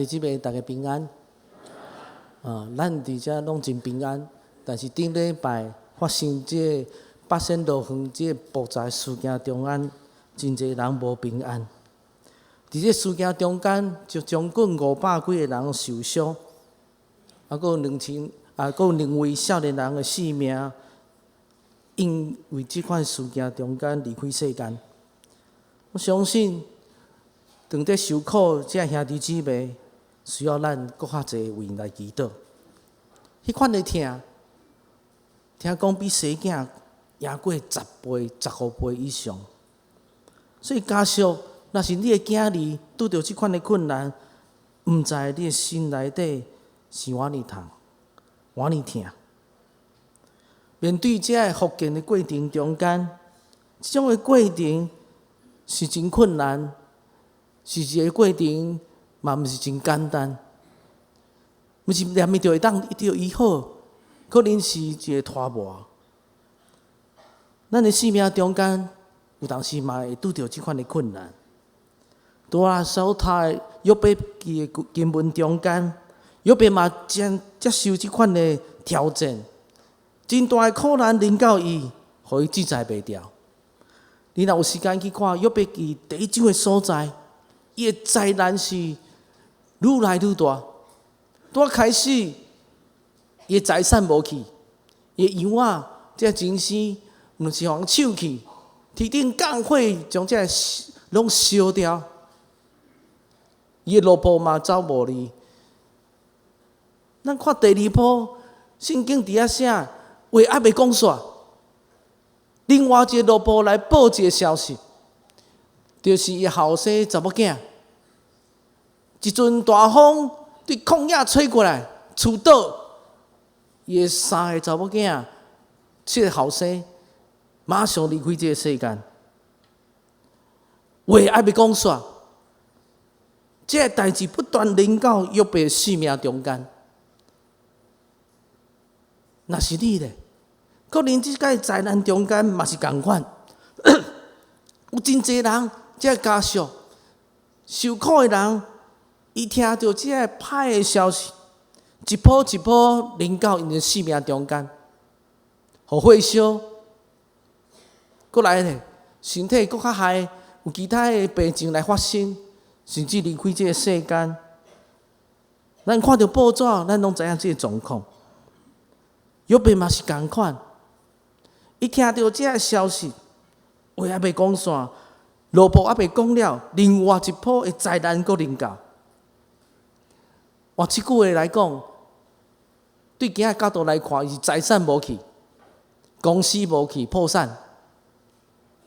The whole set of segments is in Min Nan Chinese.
弟姊妹，大家平安。啊，咱佇遮攏真平安，但是頂禮拜發生這個八仙樂園這個爆炸事件中間，真濟人無平安。佇這事件中間，就將近500幾个人受傷，啊，閣有2000，啊，閣有兩位少年人的性命，因為這款事件中間離開世間。我相信，當佇受苦這兄弟姊妹，需要咱閣較濟為𪜶來祈禱。彼款的疼，聽講比生囝贏過10倍、15倍以上。所以家屬，若是你的囝兒拄著這款的困難，毋知你的心內底是偌爾痛、偌爾疼。面對這个復健的過程中間，這種的過程是真困難，是一个過程，嘛毋是真簡單。毋是連面就會當得醫好，可能是一个拖磨。咱的生命中間，有當時嘛會拄著這款的困難。拄仔所讀的約伯記的經文中間，約伯嘛真接受這款的挑戰，真大的苦難臨到伊，予伊志在袂牢。你若有時間去看約伯記第一章的所在，伊的災難是愈來愈大。拄仔開始，伊的財產無去，伊的羊仔這精生，毋是予人搶去，天頂降火將這攏燒掉。伊的奴僕嘛走無離。咱看第二波，聖經佇遐寫，話猶未講煞，另外一個奴僕來報一個消息，就是伊後生查某囝。一陣大風對曠野吹過來，吹倒伊的三个查某囝，七个後生，馬上離開這个世間。話猶未講煞，這个代誌不斷臨到約伯性命中間。若是你咧，可能這個災難中間嘛是仝款，有真濟人，這个家屬受苦的人，伊聽著這个歹的消息，一波一波臨到𪜶的性命中間，予火燒，閣來咧，身體閣較害，有其他的病症來發生，甚至離開這个世間。咱看著報紙，咱攏知影這个狀況。約伯嘛是仝款，伊聽著這个消息，話猶未講煞，奴僕猶未講了，另外一波的災難閣臨到。換這句話來講，對今仔角度來看，伊是財產無去，公司無去，破產，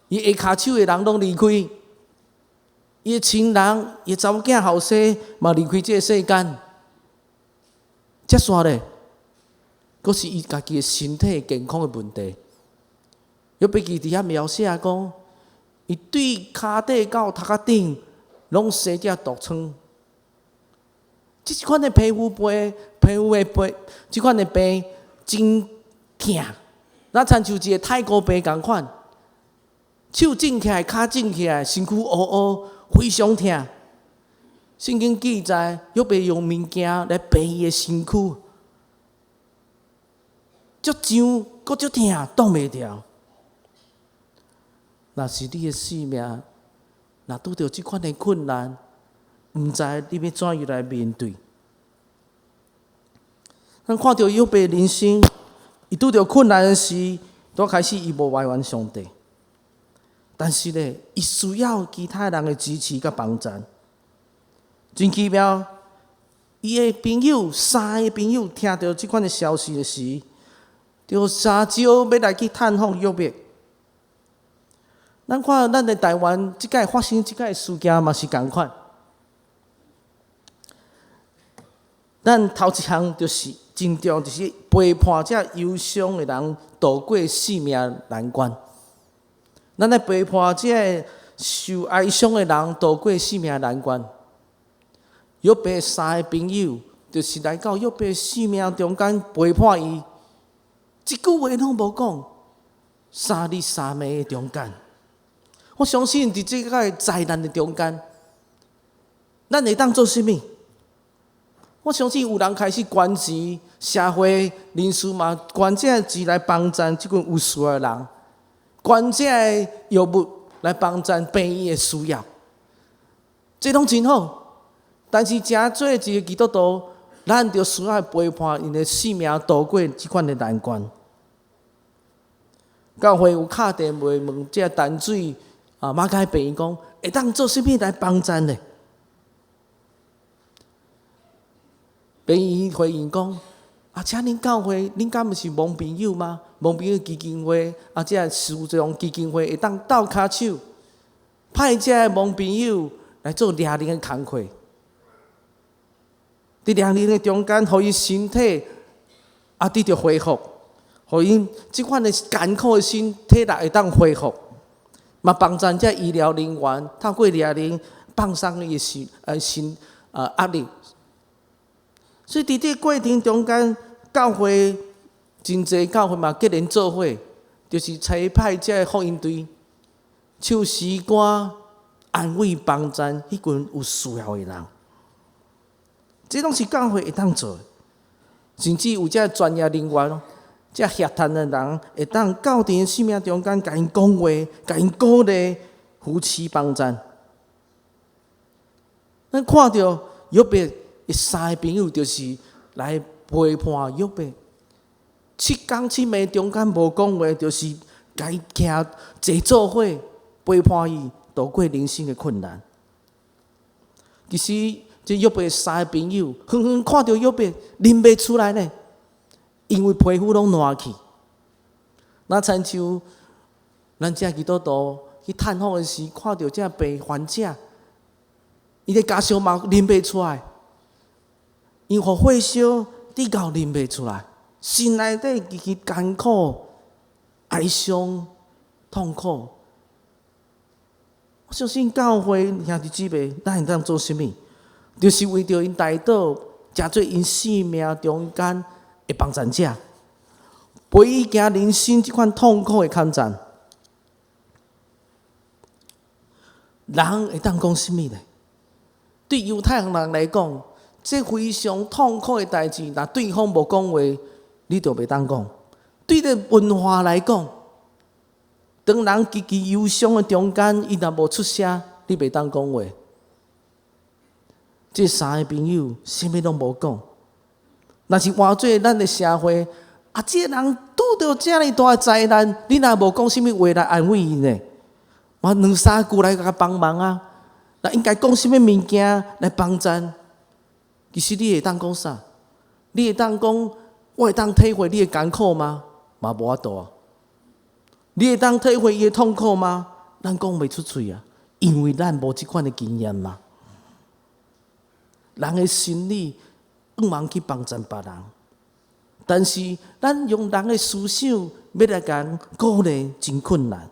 伊下跤手的人攏離開，伊的親人、伊的查某囝後生嘛離開這个世間，接煞咧，閣是伊家己的身體健康的問題。約伯記佇遐描寫講，伊對跤底到頭殼頂攏生這毒瘡。這款的皮膚病、皮膚的病，這款的病真疼。若親像一个泰國病仝款，手腫起來、跤腫起來，身軀烏烏，非常疼。聖經記載，約伯用物件來爿伊的身軀，足脹，閣足疼，擋袂牢。若是你的性命，若拄著這款的困難，毋知你欲怎樣來面對。咱看著約伯人生，伊拄著困難時，拄開始伊無埋怨上帝，但是咧，伊需要其他人的支持佮幫助。真奇妙，伊的朋友三个朋友聽著這款的消息的時，就相招欲來去探訪約伯。咱看咱的台灣，這擺發生這個事件嘛是仝款。咱頭一項就是真重要，就是陪伴這憂傷的人度過生命難關。咱來陪伴這个受哀傷的人度過生命難關。約伯三个朋友就是來到約伯生命中間陪伴伊，一句話攏無講，3日3暝的中間，我相信佇這个災難的中間，咱會當做啥物？我相信有人開始捐錢，社會人士嘛捐這個錢來幫贊這群有需要的人，捐這個藥物來幫贊病院的需要，這攏真好。但是，誠做一個基督徒，咱就需要陪伴𪜶的生命渡過這款的難關。教會有敲電話問這個淡水啊馬偕病院講，會當做啥物來幫贊呢？病院回應講：啊，請恁教會，恁敢毋是蒙朋友嗎？蒙朋友基金會啊，這個慈善基金會會當鬥跤手，派這個蒙朋友來做掠人的工課。佇掠人的中間，予伊身體啊得著恢復，予𪜶這款的艱苦的身體力會當恢復，嘛幫贊這醫療人員透過掠人放鬆伊的心心壓力。所以佇這個過程中間，教會真濟教會嘛結連做伙，就是差派這個福音隊，唱詩歌安慰幫贊彼群有需要的人。這攏是教會會當做的，甚至有這專業人員，這協談的人會當到佇𪜶生命中間，共𪜶講話，共𪜶鼓勵、扶持幫贊。咱看著約伯的三個朋友，就是來陪伴約伯。七工七暝中間無講話，就是共伊徛坐做伙陪伴伊度過人生的困難。其實，這約伯三個朋友，遠遠看著約伯認袂出來呢，因為皮膚攏爛去。若親像咱這基督徒去探訪的時，看著這病患者，伊的家屬嘛認袂出來，因為火燒直到認袂出來，心內底極其艱苦、哀傷、痛苦。我相信教會兄弟姊妹，咱會當做啥物？就是為著𪜶代禱，成做𪜶生命中間的幫贊者，陪伊行人生這款痛苦的坎站。人會當講啥物呢？對猶太人來講，這非常痛苦的代誌，若對方無講話，你就袂當講。對這文化來講，當人極其憂傷的中間，伊若無出聲，你袂當講話。這三個朋友啥物攏無講，若是換做咱的社會，啊，這個人拄著遮爾大的災難，你若無講啥物話來安慰伊呢？嘛兩三句來共幫忙啊，那應該講啥物物件來幫贊？其實你會當講啥？你會當講我會當體會你的艱苦嗎？嘛無法度啊！你會當體會伊的痛苦嗎？咱講袂出喙啊，因為咱無這款的經驗嘛。人的心理向望去幫贊別人，但是咱用人的思想欲來共人鼓勵，真困難。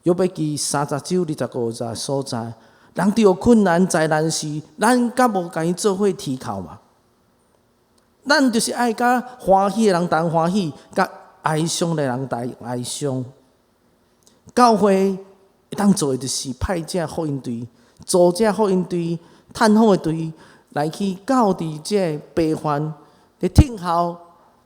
約伯記30章25節所在，人拄著困難災難時，咱敢無共伊做伙啼哭嘛？咱就是愛佮歡喜的人同歡喜，佮哀傷的人同哀傷。教會會當做的就是派這福音隊。組這福音隊、探訪的隊來去到佇這個病患佇等候，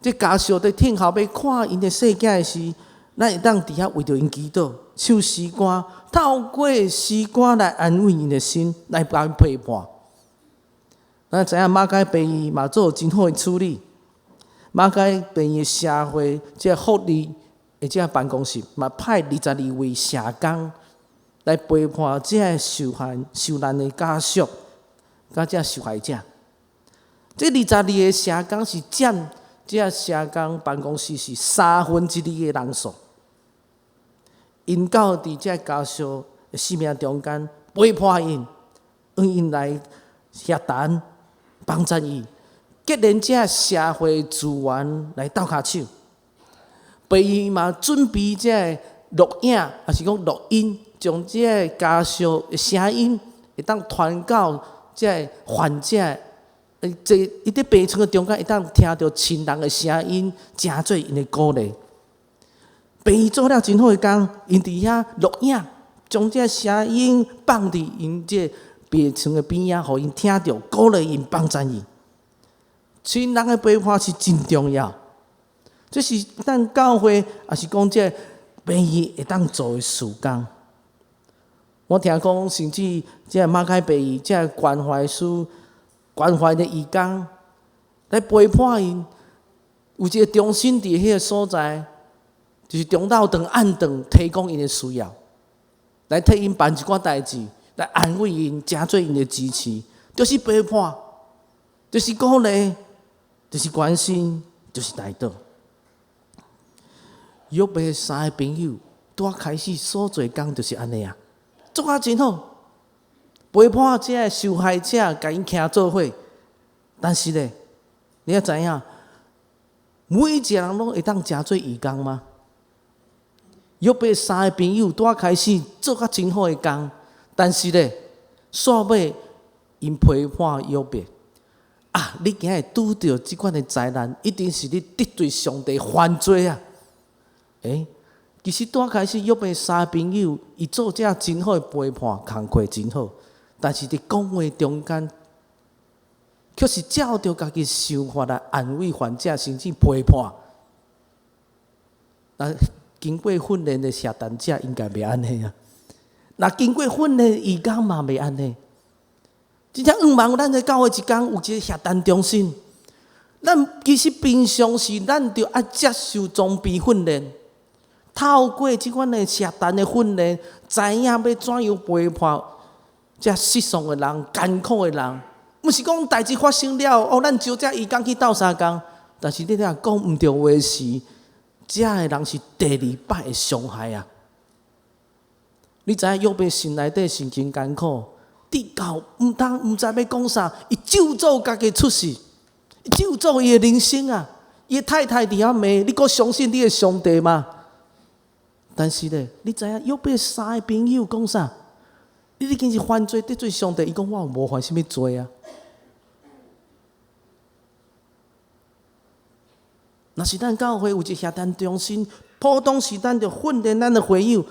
這家屬佇等候欲看𪜶的細囝的時，咱會當佇遐為著𪜶祈禱，唱詩歌，透過詩歌來安慰𪜶的心，來共𪜶陪伴。咱知影馬偕病院嘛做真好的處理，馬偕病院社會這福利的這辦公室嘛派22位社工。來陪伴這個受害受難的家屬，佮這受害者。這二十二个社工是佔這個社工辦公室是三分之二的人數。𪜶到佇這個家屬的生命中間陪伴𪜶，向𪜶來協談幫助伊，結連這個社會資源來鬥跤手，病院嘛準備這個錄影，抑是講錄音。將這個家屬的聲音會當傳到這個患者，這伊佇病床的中間會當聽著親人的聲音，誠做𪜶的鼓勵。病院做了真好的工，𪜶佇遐錄影，將這個聲音放佇𪜶這病床的邊仔，予𪜶聽著，鼓勵𪜶，幫贊𪜶。親人的陪伴是真重要，這是咱教會，抑是講這病院會當做的事工。我聽講，甚至這馬偕病院，這關懷師、關懷的義工來陪伴𪜶，有一個中心佇彼個所在，就是中晝頓、暗頓提供𪜶的需要，來替𪜶辦一寡代誌，來安慰𪜶，誠做𪜶的支持，就是陪伴，就是鼓勵，就是關心，就是代禱。約伯三個朋友，拄仔開始所做工就是按呢啊，做甲真好，陪伴這个受害者，共𪜶徛做伙。但是咧，你也知影，每一個人攏會當誠做義工嗎？約伯三個朋友拄仔開始做甲真好的工，但是咧，煞尾𪜶批判約伯。啊！你今日拄著這款的災難，一定是你得罪上帝犯罪啊！欸，其實拄仔開始約伯三個朋友，伊做這真好的陪伴，工課真好，但是佇講話中間，卻是照著家己想法來安慰患者，甚至批判。那經過訓練的協談者應該袂按呢啊！若經過訓練義工嘛袂按呢。真正向望咱的教會一工有一個協談中心，咱其實平常時咱就愛接受裝備訓練，透過這款的協談的訓練，知影欲怎樣陪伴這失喪的人、艱苦的人。毋是講代誌發生了，哦，咱招這義工去鬥相共，但是你若講毋著話時，這个人是第二擺的傷害啊！你知影約伯心內底心情艱苦，直到毋通毋知欲講啥，伊咒詛家己出世，咒詛伊的人生啊！伊的太太佇遐罵，你閣相信你的上帝嗎？但是咧，你知影約伯三个朋友講啥？你已經是犯罪得罪上帝，伊講我無犯啥物罪啊！若是咱教會有一個協談中心，普通時咱就訓練咱的會友，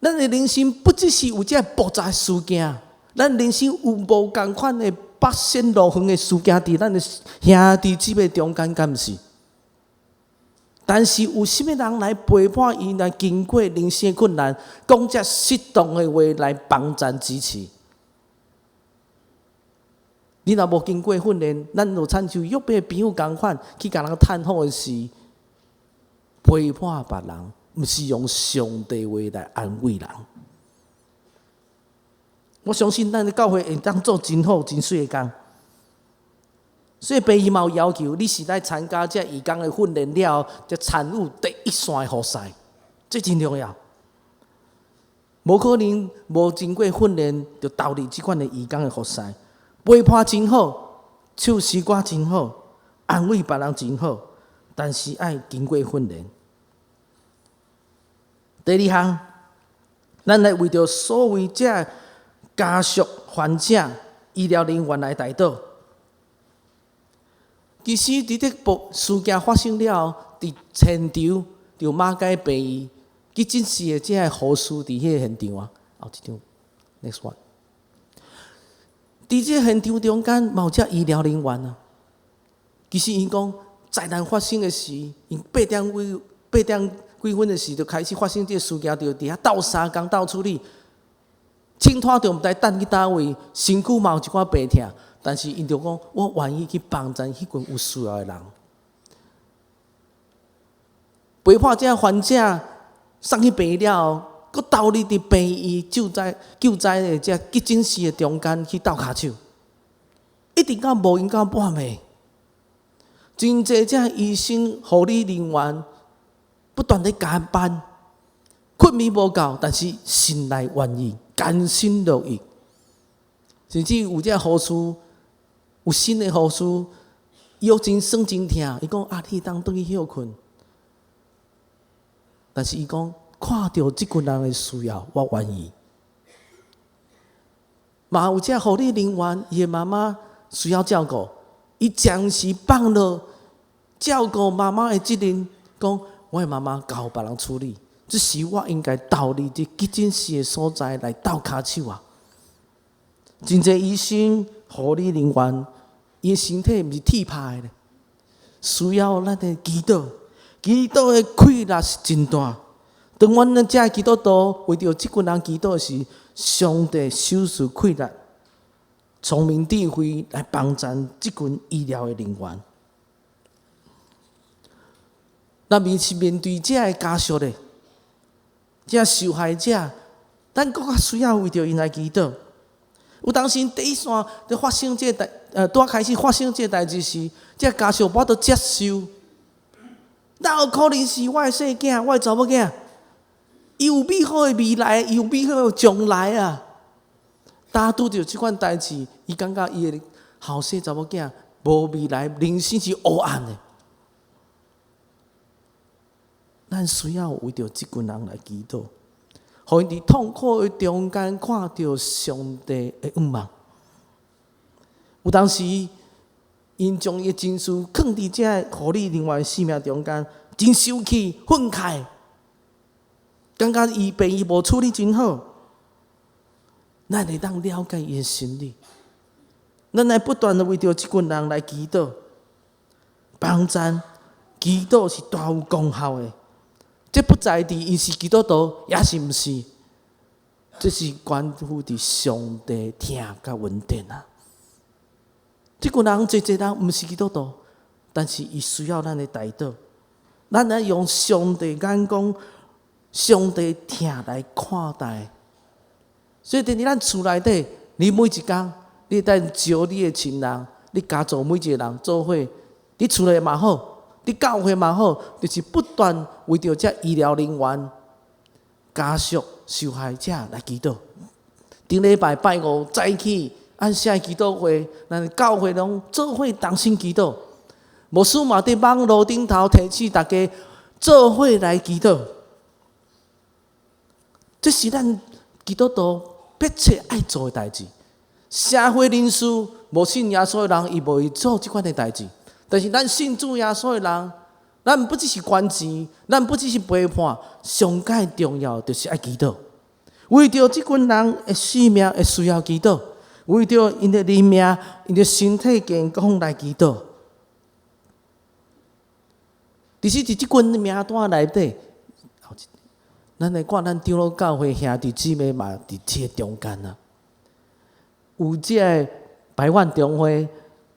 咱的人生不只是有這複雜事件，咱人生有無仝款的八仙樂園的事件佇咱的兄弟姊妹中間，敢毋是？但是有啥物人來陪伴伊來經過人生的困難，講這適當的話來幫贊支持？你若無經過訓練，咱就親像約伯朋友仝款去共人探訪的時，陪伴別人，毋是用上帝話來安慰人。我相信咱的教會會當做真好、真媠的工。所以病院嘛有要求，你是來參加這義工的訓練了後，才參與第一線的服侍，這真重要。無可能無經過訓練就投入這款的義工的服侍。陪伴真好，唱詩歌真好，安慰別人真好，但是愛經過訓練。第二項，咱來為著所謂這家屬、患者、醫療人員來代禱。其實，佇這部事件發生了後，佇現場，佇馬偕病院急診室的這个護士佇彼个現場啊，後一張，next one。佇這個現場中間，嘛有這醫療人員啊。其實𪜶講災難發生的時，𪜶8點幾分的時就開始發生這個事件，就佇遐鬥相共鬥處理，清拖著毋知擲去佗位，身軀嘛有一寡病痛，但是𪜶就講，我願意去幫助彼群有需要的人，陪伴這患者送去病院了後，閣投入佇病院救災的這急診室的中間去鬥跤手，一直到無閒到半暝，真濟這醫生、護理人員不斷咧加班，睏眠無夠，但是心內願意，甘心樂意，甚至有這護士，有新的護士，腰真酸真疼，伊講啊，你會當轉去歇睏，但是伊講，看著這群人的需要，我願意。嘛有這護理人員，伊的媽媽需要照顧，伊暫時放落照顧媽媽的責任，講我的媽媽交予別人處理，這時我應該投入佇急診室的所在來鬥跤手啊。真濟醫生、護理人員，伊的身體毋是鐵拍的，需要咱的祈禱，祈禱的氣力是真大。當阮咱遮基督徒為著這群人祈禱時，上帝賞賜氣力、聰明智慧來幫助這群醫療的人員。若面是面對這个家屬咧，這受害者，咱閣較需要為著𪜶來祈禱。有當時第一線佇發生這个代，拄仔開始發生這个代誌時，這家屬無法度接受。哪有可能是我的細囝，我的查某囝？伊有美好的未來，伊有美好的將來啊！當拄著這款代誌，伊感覺伊的後生查某囝無未來，人生是黑暗的。咱需要為著這群人來祈禱，予𪜶佇痛苦的中間看著上帝的向望。有當時，𪜶將伊的情緒囥佇這護理人員的生命中間，真生氣、憤慨，感覺伊病院無處理真好。咱會當了解伊的心理，咱來不斷的為著這群人來祈禱，幫贊。祈禱是大有功效的。這不在佇𪜶是基督徒，抑是毋是？這是關乎佇上帝疼佮恩典啊！這群人濟濟人毋是基督徒，但是伊需要咱的代禱。咱愛用上帝眼光、上帝疼來看待。所以，佇咱厝內底，你每一工，你會當招你的親人，你家族每一个人做伙，佇厝內嘛好，佇教會嘛好，就是不斷為著這醫療人員、家屬、受害者來祈禱。頂禮拜拜五早起，按啥祈禱會，咱教會攏做伙同心祈禱。牧師嘛佇網路頂頭提醒大家做伙來祈禱。這是咱基督徒迫切愛做的代誌。社會人士無信耶穌的人，伊無會做這款的代誌。但是咱信主耶穌的人，咱不只是捐錢，咱不只是陪伴，上蓋重要就是愛祈禱。為著這群人的性命會需要祈禱，為著𪜶的靈命、𪜶的身體健康來祈禱。其實，佇這群名單內底，咱來看咱長老教會兄弟姊妹嘛，佇這个中間啊。有這个百萬中會、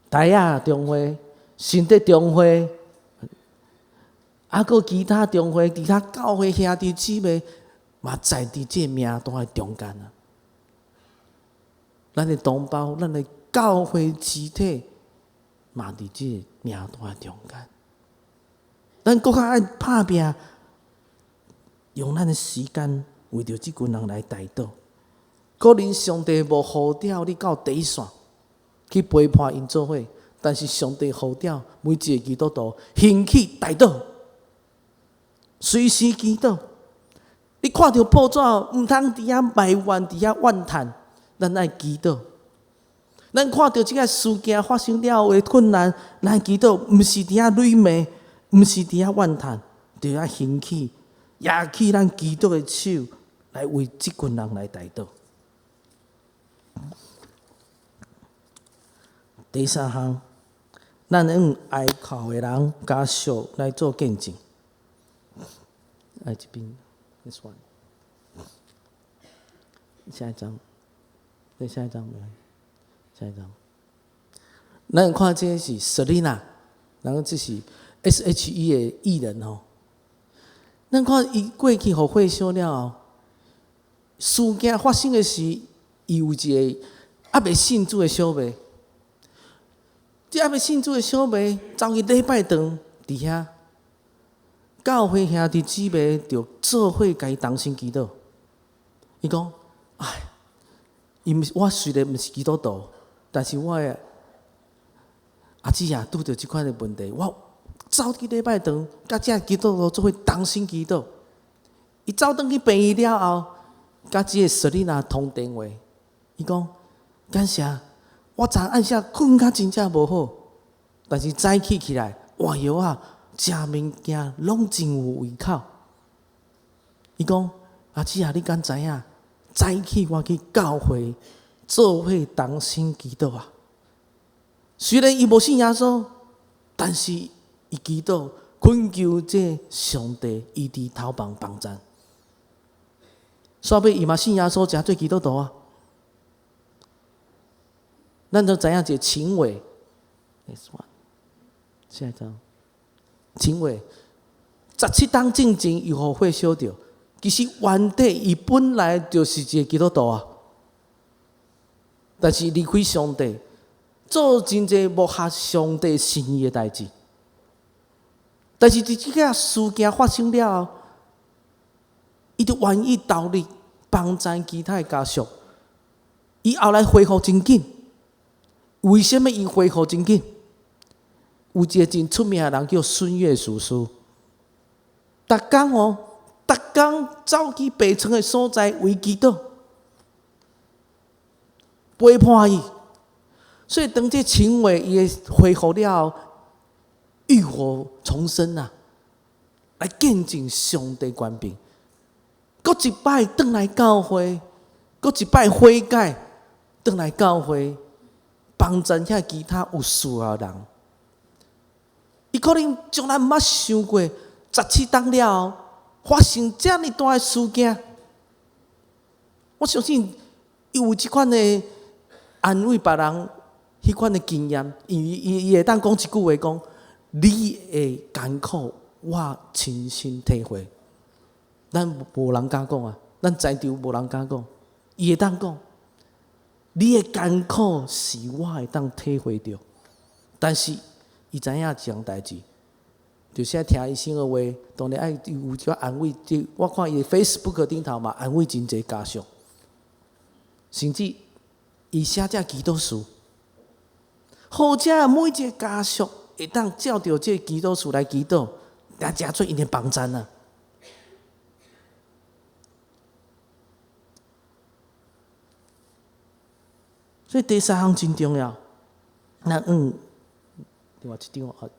大雅中會、新德中會，啊，閣其他中會、其他教會兄弟姊妹嘛，在佇這个名單的中間啊。咱的同胞，咱的教會肢體嘛，佇這个名單的中間。咱閣較愛拍拚，用咱的時間為著這群人來代禱。可能上帝無呼召你到第一線去陪伴𪜶做伙，但是上帝呼召每一个基督徒興起代禱，隨時祈禱。你看著報紙，毋通佇遐埋怨，佇遐怨嘆，咱愛祈禱。咱看著這个事件發生了後的困難，咱祈禱，毋是佇遐擂罵，毋是佇遐怨嘆，就愛興起，舉起咱祈禱的手，來為這群人來代禱。第三項，咱用哀哭的人家屬來做見證。來這邊，this one，下一張，對，下一張，下一張。咱看這個是 Selina，然後這是 S.H.E 的藝人吼。咱看伊過去予火燒了後，事件發生的時，伊有一个猶未信主的小妹。這猶未信主的小妹，走去禮拜堂佇遐，教會兄弟姊妹就做伙共伊同心祈禱。伊講：唉，伊毋是我雖然毋是基督徒，但是我的阿姊啊，拄著這款的問題，我走去禮拜堂，佮這基督徒做伙同心祈禱。伊走轉去病院了後，佮這个 Selina 通電話，伊講：感謝，我昨暗時睏甲真正無好，但是早起起來換藥仔，食物件攏真有胃口。伊講：阿姊啊，你敢知影？早起我去教會，做伙同心祈禱啊！雖然伊無信耶穌，但是伊祈禱懇求這上帝醫治頭房幫贊。煞尾伊嘛信耶穌，成做基督徒啊！咱都知影一个秦偉，下一張，秦偉17冬進前伊予火燒著，其實原底伊本來就是一个基督徒啊，但是離開上帝，做真濟無合上帝心意的代誌。但是佇這個事件發生了後，伊就願意投入幫贊其他的家屬。伊後來恢復真緊，為啥物伊恢復真緊？有一個真出名的人叫孫越叔叔，逐工哦，逐工走去病床的所在為祈禱，陪伴伊。所以當這秦偉伊恢復了後，浴火重生啊，來見證上帝權柄。閣一擺轉來教會，閣一擺悔改，轉來教會，幫贊遐其他有需要的人。伊可能從來毋捌想過，17冬了後發生遮爾大的事件。我相信伊有這款的安慰別人，彼款的經驗，因為伊會當講一句話講：你的艱苦，我親身體會。咱無人敢講啊，咱在場無人敢講。伊會當講，你的艱苦是我會當體會著，但是伊知影一項代誌，就是愛聽醫生的話，當然愛有這安慰。這我看伊 Facebook 頂頭嘛，安慰真濟家屬，甚至伊寫這祈禱書，予遮每一个家屬會當照著這祈禱書來祈禱，來成做𪜶的幫贊啊！所以第三項真重要，咱用另外一張啊，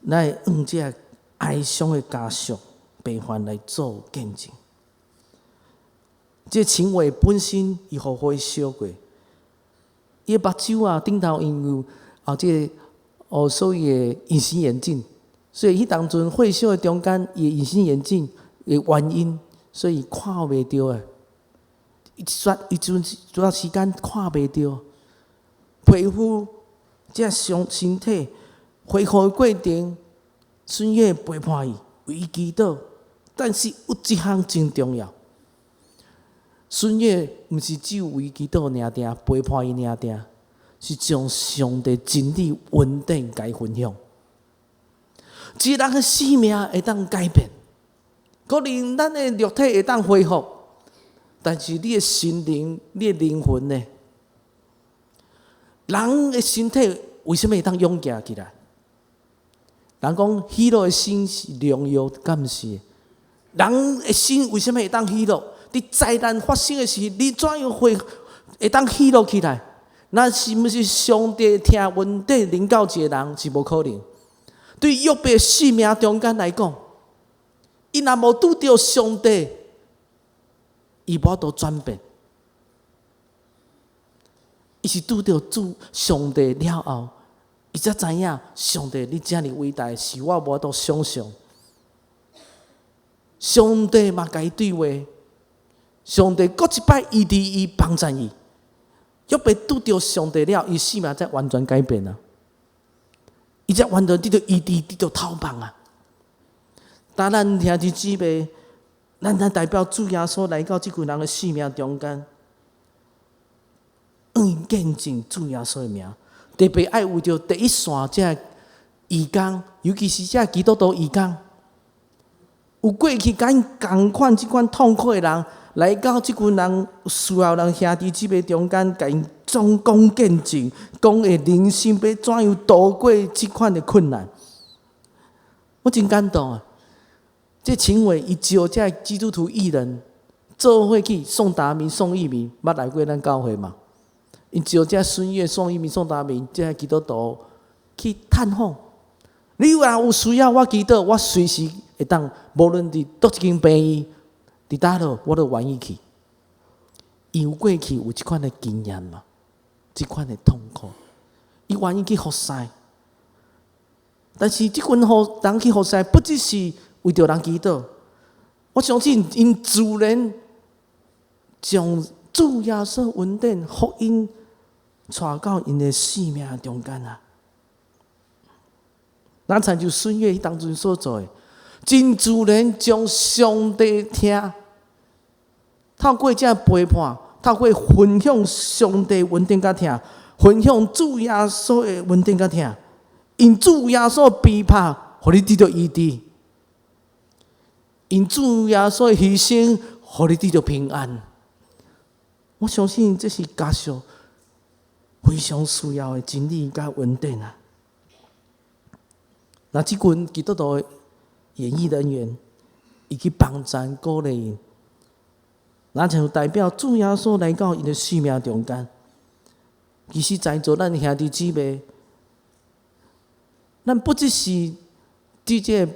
咱用這哀傷的家屬病患來做見證。這秦偉本身伊予火燒過，伊的目睭啊頂頭因為有這个哦，所謂的隱形眼鏡，所以彼當陣火燒的中間，伊的隱形眼鏡的原因，所以看袂著啊。伊煞伊陣一段時間看袂著，皮膚這傷身體恢復的過程，孫越陪伴伊，為伊祈禱。但是有一項真重要，孫越毋是只有為伊祈禱爾定，陪伴伊爾定，是將上帝真理恩典共伊分享。一个人的生命會當改變，可能咱的肉體會當恢復。但是你的心靈、你的靈魂呢？人的身體為啥物會當勇健起來？人講喜樂的心是良藥，敢毋是？人的心為啥物會當喜樂？佇災難發生的時，你怎樣會會當喜樂起來？若是毋是上帝聽恩典臨到一個人是無可能。對約伯生命中間來講，伊若無拄著上帝，伊無法度轉變。伊是拄著主上帝了後，伊才知影上帝你遮爾偉大，是我無法度想象。上帝嘛共伊對話，上帝閣一擺醫治伊，幫贊伊。約伯拄著上帝了，伊生命才完全改變啊！伊才完全得著醫治，得著透放啊！當咱兄弟姊妹，咱來代表主耶穌來到這群人的生命中間，用見證主耶穌的名，特別愛為著第一線這義工，尤其是這基督徒義工，有過去共𪜶仝款這款痛苦的人，來到這群人需要人兄弟姊妹中間，共𪜶總講見證，講的人生欲怎樣度過這款的困難，我真感動啊！這秦偉伊招這基督徒義人做伙去宋達明、宋一鳴，捌來過咱教會嘛？𪜶招這孫越、宋一鳴、宋達明這基督徒去探訪。你若有需要，我祈禱，我隨時會當，無論佇佗一間病院，佇佗落，我都願意去。因為過去有這款的經驗嘛，這款的痛苦，伊願意去服侍。但是這群人去服侍，不只是為著人祈禱，我相信𪜶自然將主耶穌恩典福音帶到𪜶的生命中間啊！咱親像孫月彼當陣所做的，真自然將上帝疼，透過這陪伴，透過分享上帝恩典佮疼，分享主耶穌的恩典佮疼，因主耶穌逼迫，予你得著醫治；因主耶穌的犧牲，予你得著平安。我相信這是家屬非常需要的真理佮恩典啊！那這群基督徒的演藝人員，伊去幫贊鼓勵𪜶，若像代表主耶穌來到𪜶的生命中間。其實在座咱兄弟姊妹，咱不只是佇這個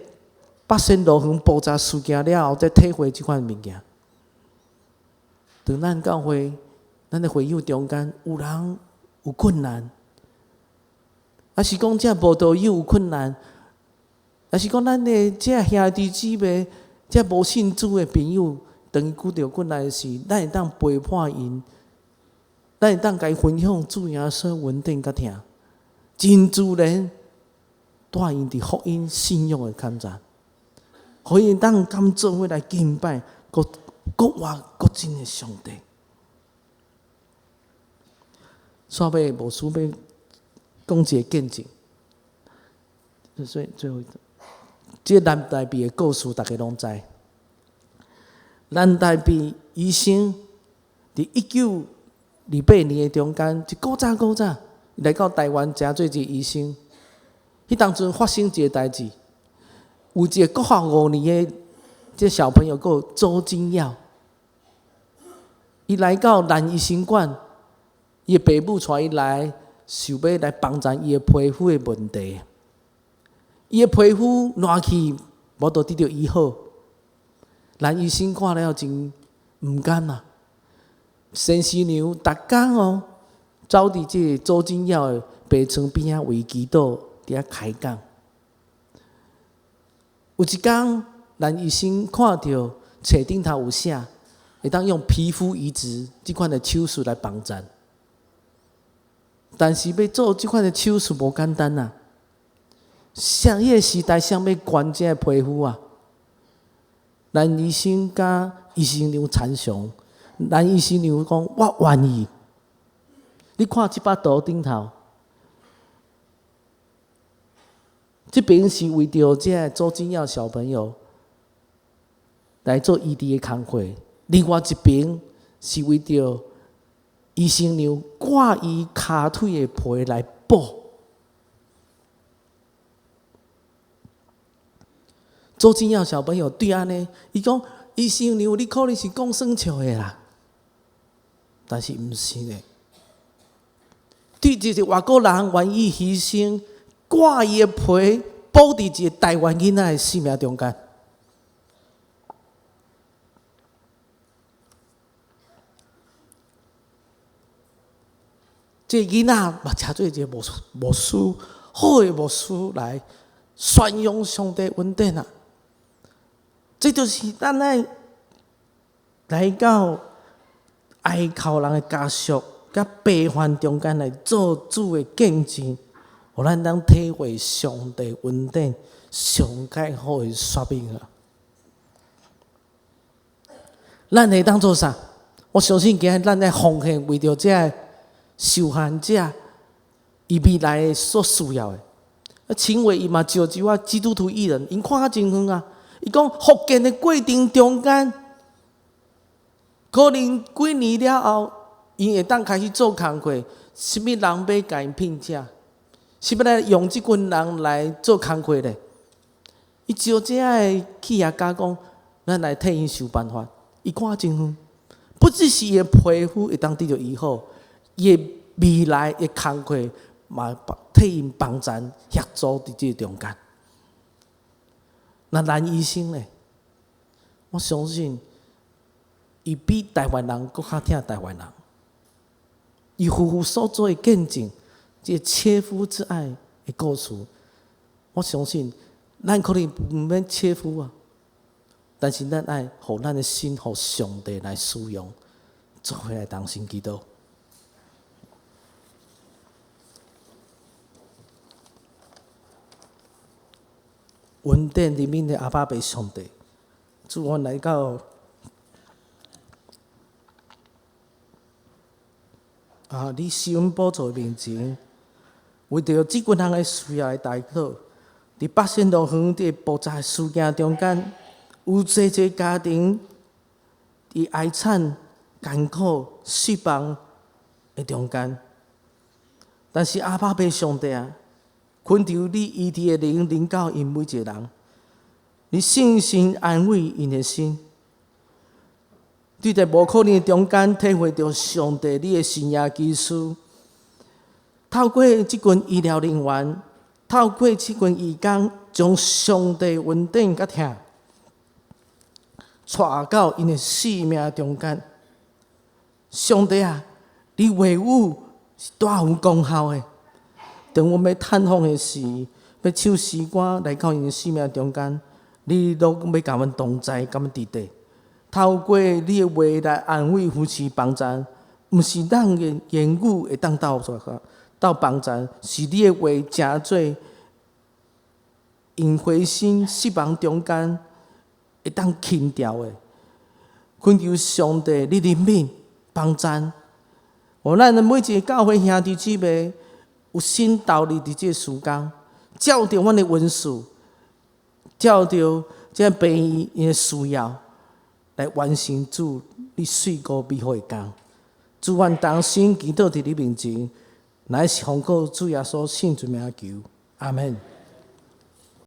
八仙樂園爆炸事件了後，才體會這款物件。當咱教會、咱的會友中間有人有困難，抑是講這慕道友有困難，抑是講咱的這兄弟姊妹、這無信主的朋友，當伊遇著困難時，咱會當陪伴𪜶，咱會當共伊分享主耶穌恩典佮疼，真自然帶𪜶佇福音信仰的坎站，予𪜶當敢做伙來敬拜，閣閣活閣真的上帝。煞尾牧師欲講一个見證，最最後一個，這個藍大衛的故事，大家攏知。藍大衛醫生佇1928年的中間，一古早古早來到台灣，成做一个醫生。彼當陣發生一个代誌，有一个國小5年的這小朋友叫周金耀，伊來到蘭醫生館，伊的爸母帶伊來，想欲來幫助伊的皮膚的問題。伊的皮膚爛去，無法度得著醫好。蘭醫生看了真毋甘啊！先生娘逐工哦，走佇這個周金耀的病床邊仔為祈禱，佇遐開講。有一工，蘭醫生看著冊頂頭有寫，會當用皮膚移植這款的手術來幫助。但是欲做這款的手術無簡單啊！啥彼个時代，誰欲捐這个皮膚啊？蘭醫生佮醫生娘參詳，蘭醫生娘講：我願意。你看這幅圖頂頭，這邊是為著這个周金耀小朋友來做移植的工課，另外一邊是為著醫生娘割伊跤腿的皮來補。周金耀小朋友對按呢，伊講醫生娘，你可能是講耍笑的啦，但是毋是咧。對一個外國人願意犧牲，割伊的皮補佇一個台灣囡仔的生命中間。這个囡仔嘛，成做一個牧牧師，好的牧師來宣揚上帝恩典啊！這就是咱愛來到哀哭人的家屬佮病患中間來做主的見證，予咱當體會上帝恩典上蓋好的說明啊！咱會當做啥？我相信今日咱愛奉獻，為著這个受害者，伊未來所需要的。啊，親話伊嘛招一寡基督徒藝人，𪜶看較真遠啊！伊講復健的過程中間，可能幾年了後，𪜶會當開始做工課，啥物人欲共𪜶聘請？是欲來用這群人來做工課咧？伊招這个企業家講，咱來替𪜶想辦法。伊看真遠，不只是伊的皮膚會當得著醫好，伊的未來的工課嘛，替𪜶幫助協助佇這個中間。那蘭醫生呢？我相信伊比台灣人閣較疼台灣人。伊夫婦所做的見證，這個切膚之愛的故事，我相信咱可能毋免切膚啊，但是咱愛予咱的心，予上帝來使用，做伙來同心祈禱。恩典憐憫的阿爸父上帝，主，阮來到啊！你施恩寶座面前，為著這群人的需要來代禱。佇八仙樂園佇爆炸事件中間，有濟濟家庭佇哀慘、艱苦、失望的中間。但是阿爸父上帝啊，懇求你醫治的靈臨到𪜶每一个人，你聖神安慰𪜶的心。佇在無可能的中間，體會著上帝你的神蹟奇事。透過這群醫療人員，透過這群義工，將上帝恩典佮疼帶到𪜶的生命中間。上帝啊，你話語是大有功效的。當阮欲探訪的時，欲唱詩歌來到𪜶的生命中間，你攏欲共阮同在，共阮佇底。透過你的話來安慰、扶持、幫助，毋是咱的言語會當鬥鬥幫助，是你的話成做𪜶灰心失望中間會當輕掉的。懇求上帝，你憐憫幫助，予咱的每一个教會兄弟姊妹有心投入佇這个事工，照著阮的恩賜，照著這个病院𪜶的需要，來完成主你媠顧美好的工。主，阮同心祈禱佇你面前，乃是奉靠主耶穌聖尊名求，阿們。